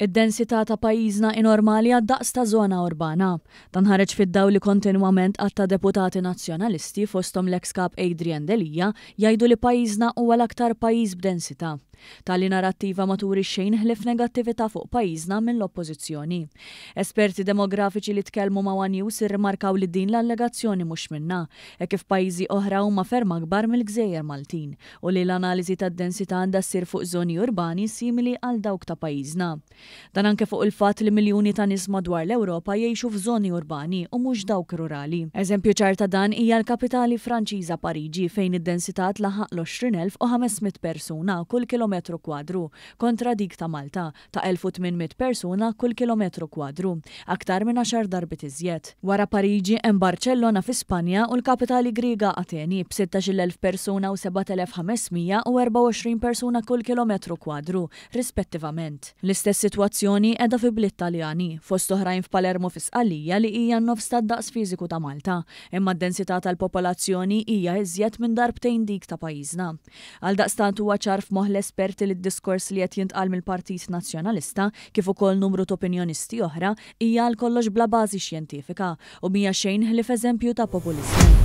Id-densità ta' pajjiżna hi normali għad-daqs ta' żona urbana. Dan ħareġ fid-dawl li kontinwament għadd ta' deputati Nazzjonalisti, fosthom l-eks Kap Adrian Delia, jgħidu li pajjiżna huwa l-aktar pajjiż b'densità. Tali narattiva ma turi xejn ħlief negattività fuq pajjiżna mill-Oppożizzjoni. Esperti demografiċi li tkellmu ma' one News irrimarkaw li din l-allegazzjoni mhux minnha, hekk kif pajjiżi oħra huma ferm akbar mill-gżejjer Maltin. u li l-analiżi tad-densità għandha ssir fuq żoni urbani simili għal dawk ta' pajjiżna. Dan anke fuq il-fatt li miljuni ta' nies madwar l-Ewropa jgħixu f'żoni urbani u mhux dawk rurali. Eżempju ċar ta' dan hija l-kapitali Franċiża Pariġi fejn id-densità tlaħħaq l-20,500 persuna kull kilometru kwadru kontra dik ta' Malta ta' 1,800 persuna kull kilometru kwadru, aktar minn għaxar darbiet iżjed. Wara Pariġi hemm Barċellona fi Spanja u l-kapitali Griega Ateni, b'16,000 persuna u 7,524 persuna kull kilometru kwadru, rispettivament. L-istess sitwazzjoni qiegħda fi bliet Taljani, fost oħrajn f'Palermo fi Sqallija li hija n-nofs tad-daqs fiżiku ta' Malta, imma d-densità tal-popolazzjoni hija iżjed minn darbtejn dik ta' pajjiżna. Għaldaqstant huwa ċar f'moħħ l-esperti li d-diskors li qed jintqal mill-Partit Nazzjonalista, kif ukoll numru t'opinjonisti oħra, hija għal kollox bla bażi xjentifika u mhija xejn ħlief eżempju ta' populiżmu.